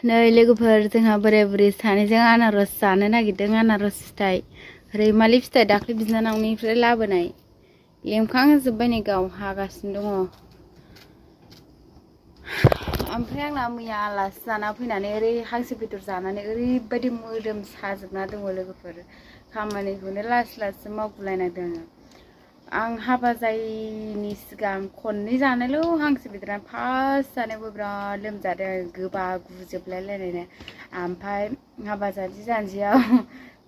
नै लोगोफोर जोंहा बोराय बुरै सानैजों आनारस जानो नागिरदों आनारस फिथाइ रैमालि फिथाइ दाख्लै बिनानावनिफ्राय लाबोनाय लेमखांजोब्बाय नै गाव हागासिनो दङ ओमफ्राय आंना मैया आलासि जाना फैनानै ओरै हांसो बेदर जानानै ओरैबायदि मोदोम साजोबना दङ लोगोफोर खामानिखौनो लासै लासै मावगुलायनांदों आं हाबा जायैनि सिगां खननै जानायल' हांसो बेदरानो फार्स्ट जानायावबो बिराद लोमजादों गोबा गुजोबलायलायनायनो ओमफ्राय हाबा जानोसै जानोसैयाव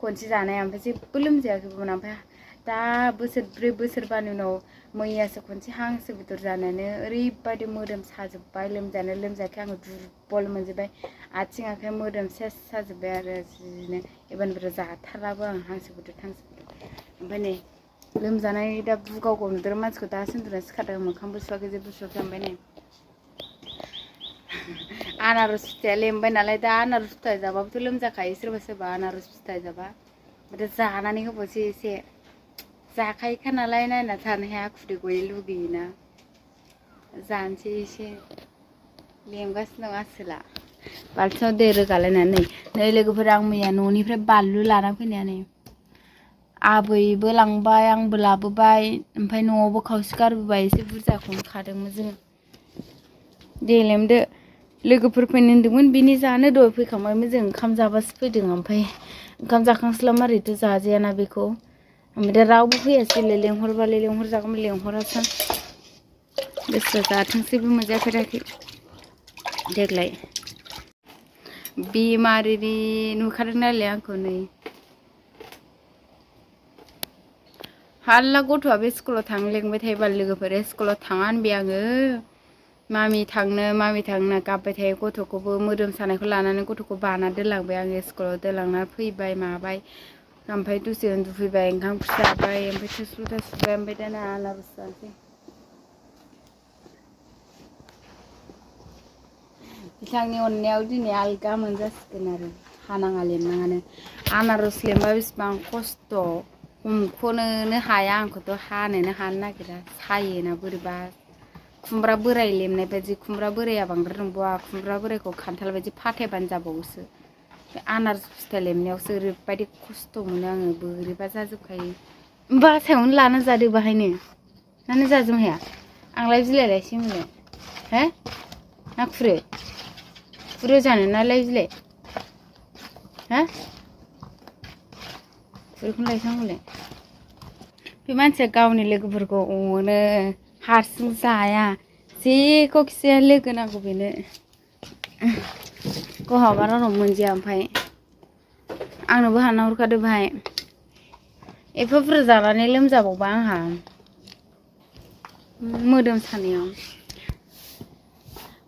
खनसे जानाय ओमफ्राय जेबो लोमजायाखैमोन ओमफ्राय दा बोसोरब्रै बोसोरबानि उनाव मैयासो खनसे हांसो बेदर जानानै ओरैबायदि मोदोम साजोब्बाय लोमजानो लोमजायाखै आङो दुरबल मोनजोब्बाय आथिं आखाइ मोदोम सेस साजोब्बाय आरो जिनो एबारनिफ्राय जाथारलाबो आं हांसो बेदर ओमफ्राय नै लोमजानाय दा बुगावगाव नुदों मानसिखौ दा उन्दुना सिखारदों मोखांबो सुवाखै जेबो सुवाखै ओमफ्राय नै आनारस फिथाइया लेमबाय नालाय दा आनारस फिथाइ जाबाबोथ' लोमजाखायो सोरबा सोरबा आनारस फिथाइ जाबा ओमफ्राय जानानै होबावसै एसे जाखायोखा नालाय नायना थानो हाया खुदै गयै लुगैयोना जानोसै एसे लेमगासिनो दं आसोला बाल्थिङाव दै रोगालायनानै नै लोगोफोर आं मैया न'निफ्राय बानलु लाना फैनाया नै आबैबो लांबाय आंबो लाबोबाय ओमफ्राय न'आवबो खावसे गारबोबाय एसे बुरजाखौनो खादोंमोन जोङो दे लेमदो लोगोफोर फैनो होनदोंमोन बिनि जानो दहाय फैखांबायमोन जों ओंखाम जाबासो फैदों ओमफ्राय ओंखाम जाखांस्ला मारैथ' जाजायाना बेखौ ओमफ्राय दा रावबो फैयासैलाय लेंहरबालाय लेंहरजागौमोन लेंहरासै गोसो जाथोंसैबो मोनजाफेराखै देग्लाय बेमारिनि नुखादों नालाय आंखौ नै हाल्ला गथ'आ बे स्कुलाव थांनो लेंबाय थायोबा लोगोफोर स्कुलाव थाङा होनबाय आङो मामि थांनो होनना गाबबाय थायो गथ'खौबो मोदोम सानायखौ लानानै गथ'खौ बाना दोनलांबाय आङो स्कुलाव दोनलांना फैबाय माबाय ओमफ्राय दसे उन्दुफैबाय ओंखाम ओंख्रि जाबाय ओमफ्राय थोरसि लथा सुबाय ओमफ्राय दाना आनारस जानोसै बिथांनि अननायाव दिनै आलगा मोनजासिगोन आरो हानाङा लेमनाङानो आनारस लेमबा बेसेबां खस्थ' हमख'नोनो हाया आंखौथ' हानोनो हानो नागिरा सायोना बोरैबा खुमब्रा बोराय लेमनाय बायदि खुमब्रा बोराया बांद्राय नंबावा खुमब्रा बोरायखौ खान्थाल बायदि फाथायबानो जाबावोसो आनारस फिथाइ लेमनायावसो ओरैबायदि खस्थ' मोनो आङो बोरैबा जाजोबखायो बासायावनो लाना जादो बाहायनो मानो जाजोबनो हाया आंलाय बिलाइलायसै होनलाय हो ना खुरो जानो नालाय बिलाइ हा खुरैखौनो लायसां होनलाय बे मानसिया गावनि लोगोफोरखौ अनो हारसिं जाया जेखौखि जाया लोगो नांगौ बेनो गावहाबा रावनाव मोनजाया ओमफ्राय आंनोबो हानना हरखादो बाहाय एफा बुरजा जानानै लोमजाबावबा आंहा मोदोम सानायाव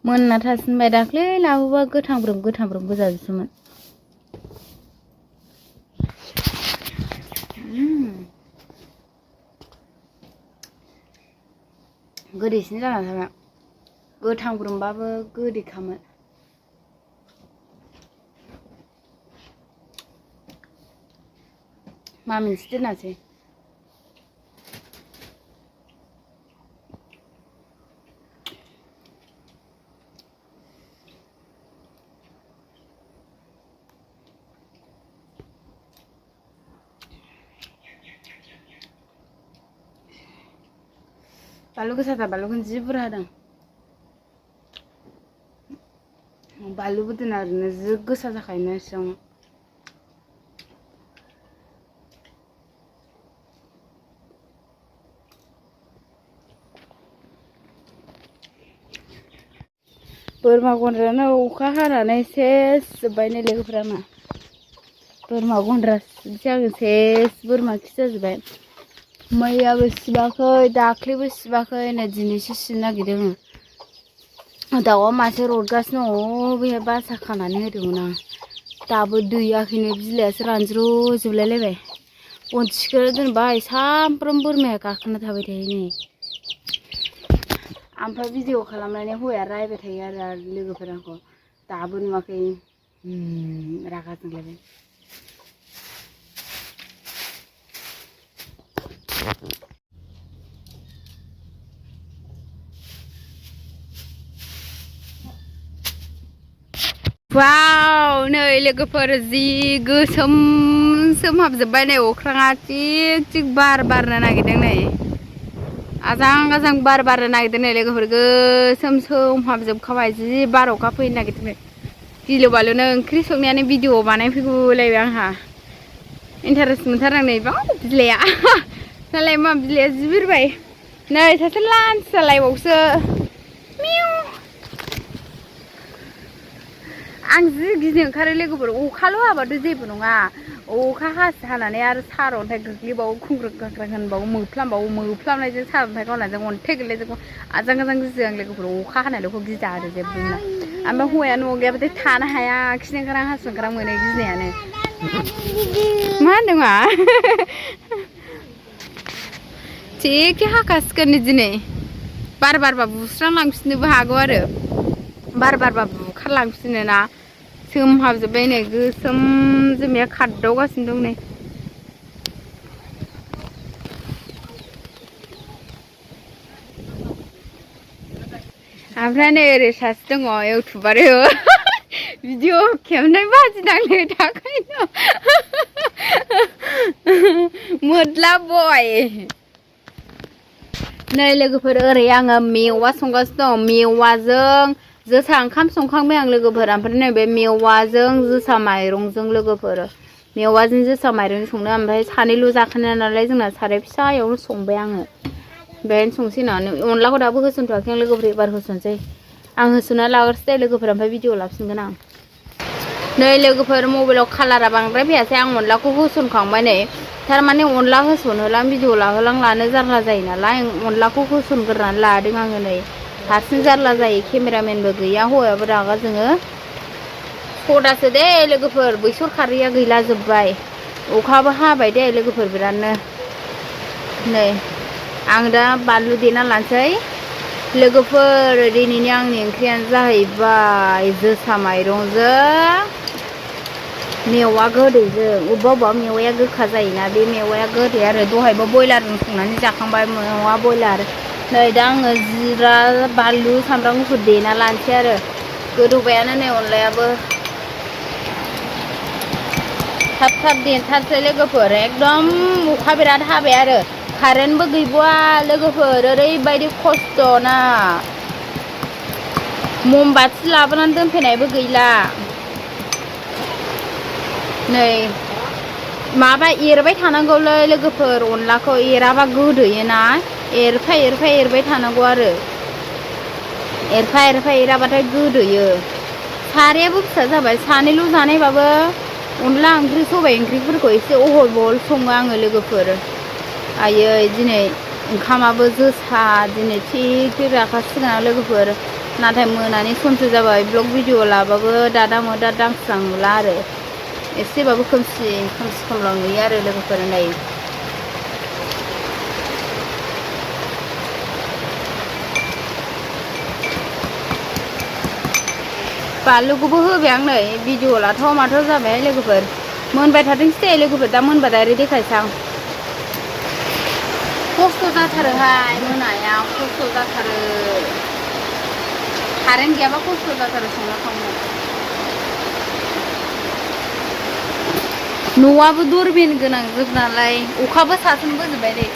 मोनना थासिनबाय दाख्लै लाबोबा गोथां ब्रोम गोजाजोबसोमोन गोदैसिन जानानै थाबाय गोथां ब्रोमबाबो गोदैखामोन मामिनोसो दोनासै बानलु गोसाथार बानलुखौनो जि बुरजा होदों बानलु बोरदोना ओरैनो जि गोसा जाखायोना एसेयावनो बोरमा गन्द्रायानो अखा हानानै सेस जोब्बाय नै लोगोफोरा मा बोरमा गन्द्रा सिबनोसै आङो सेस बोरमा खि जाजोब्बाय मैयाबो सिबाखै दाख्लैबो सिबाखै नै दिनैसो सिबनो नागिरदों दाउआ मासे रदगासिनो दङ बेहाय बासा खानानै होदोंमोन आं दाबो दैयाखैनो बिलाइयासो रानज्र'जोबलायलायबाय गन थिखोना दोनबाय सामफ्रामबो बोरमाया गाखोना थाबाय थायो नै ओमफ्राय भिडिअ खालामनानै हौवाया रायबाय थायो आरो लोगोफोरा आंखौ दाबो नुवाखै रागा जोंलायबाय वाव नै लोगोफोर जि गोसोम सोमहाबजोब्बाय नै अख्राङा थिग थिग बार बारनो नागिरदों नै आजां गाजां बार बारनो नागिरदों नै लोगोफोर गोसोम सोमहाबजोबखाबाय जि बार अखा फैनो नागिरदों नै गिलु बालुनो ओंख्रि संनायानो भिडिअ बानायफैगौलायबाय आंहा इन्टारेस्ट मोनथारदों नै बाव बिलाइआ नालाय मा बिलाइआ जि बिरबाय नै सासे लान्स जालायबावसो आं जि गिनो ओंखारो लोगोफोर अखाल' हाबाथ' जेबो नङा अखा हानानै आरो सारअन्थाइ गोग्लैबावो खुंग्रोग गाग्राग होनबावो मोफ्लामनायजों सारअन्थाइ गावनायजों अन्थाइ गोलैनायजों आजां गाजां गियो आं लोगोफोर अखा हानायल'खौ गिजा आरो जेबो नङा ओमफ्राय हौवाया न'आव गैयाबाथाय थानो हाया खिनो ओंखारा हासुनो ओंखारा मोनो गिनायानो मा होनदों मा थिगखे हाखासिगोन दिनै बार बारबा बुस्रांलांफिननोबो हागौ आरो बार बारबा बुखारलांफिनो ना सोमहाबजोब्बाय नै गोसोम जोमैया खारदावगासिनो दं नै ओमफ्राय नै ओरै सासे दङ इउटुबार भिडिअ खेबनाय बाजि नांनो थाखायनो मोदला बय नै लोगोफोर ओरै आङो मेवा संगासिनो दं मेवाजों जोसा ओंखाम संखांबाय आं लोगोफोर ओमफ्राय नैबे मेवाजों जोसा माइरंजों लोगोफोर मेवाजों जोसा माइरं संनो ओमफ्राय सानैल' जाखानाय नालाय जोंना साराय फिसायावनो संबाय आङो बेहायनो संसै होननानै अनलाखौ दाबो होसनथ'वाखै आं लोगोफोर एबार होसनसै आं होसोना लाग्रोसै दे लोगोफोर ओमफ्राय भिडिअ लाफिनगोन आं नै लोगोफोर मबाइलाव कालारा बांद्राय फैयासै आं अनलाखौ होसनखांबाय नै थारमाने अनला होसनहोलां भिडिअ लाहोलां लानो जारला जायो नालाय अनलाखौ होसनग्रोनानै लादों आङो नै हारसिं जारला जायो केमेरामेनबो गैया हौवायाबो रागा जोङो सदासो दे लोगोफोर बैसर खारैया गैला जोब्बाय अखाबो हाबाय दे लोगोफोर बिरादनो नै आं दा बानलु देना लानोसै लोगोफोर दिनैनि आंनि ओंख्रियानो जाहैबाय जोसा माइरंजों मेवा गोदैजों अबेबा मेवाया गोखा जायोना बे मेवाया गोदै आरो दहायबो बयलारजों संनानै जाखांबाय मेवा बयलार नै दा आङो जिरा बानलु सामब्राम गुफुर देना लानोसै आरो गोदौबायानो नै अनलायाबो थाब थाब देथारसै लोगोफोर एकदम अखा बिराद हाबाय आरो कारेन्टबो गैबावा लोगोफोर ओरैबायदि खस्थ' ना ममबाथि लाबोनानै दोनफैनायबो गैला नै माबा एरबाय थानांगौलै लोगोफोर अनलाखौ एराबा गोदोयोना एरबाय थानांगौ आरो एराबाथाय गोदोयो सारायाबो फिसा जाबाय सानैल' जानायबाबो अनला ओंख्रि सबाइ ओंख्रिफोरखौ एसे अहल बहल सङो आङो लोगोफोर आयै दिनै ओंखामाबो जोसा दिनै थिग राखासिगोन लोगोफोर नाथाय मोनानि समसो जाबाय ब्लग भिडिअ लाबाबो दादा मोदा दांस्रां नुला आरो एसेबाबो खोमसि खोमलाव नुयो आरो लोगोफोर नै बानलुखौबो होबाय आं नै भिडिअ लाथावा माथावा जाबाय लोगोफोर मोनबाय थाथोंसै दे लोगोफोर दा मोनबाथाय ओरै देखायसै आं खस्थ' जाथारोहाय मोनायाव खस्थ' जाथारो कारेन्ट गैयाबा खस्थ' जाथारो संनो खावनो न'आबो दरबिन गोनां जोब नालाय अखाबो सासन बोजोबबाय दे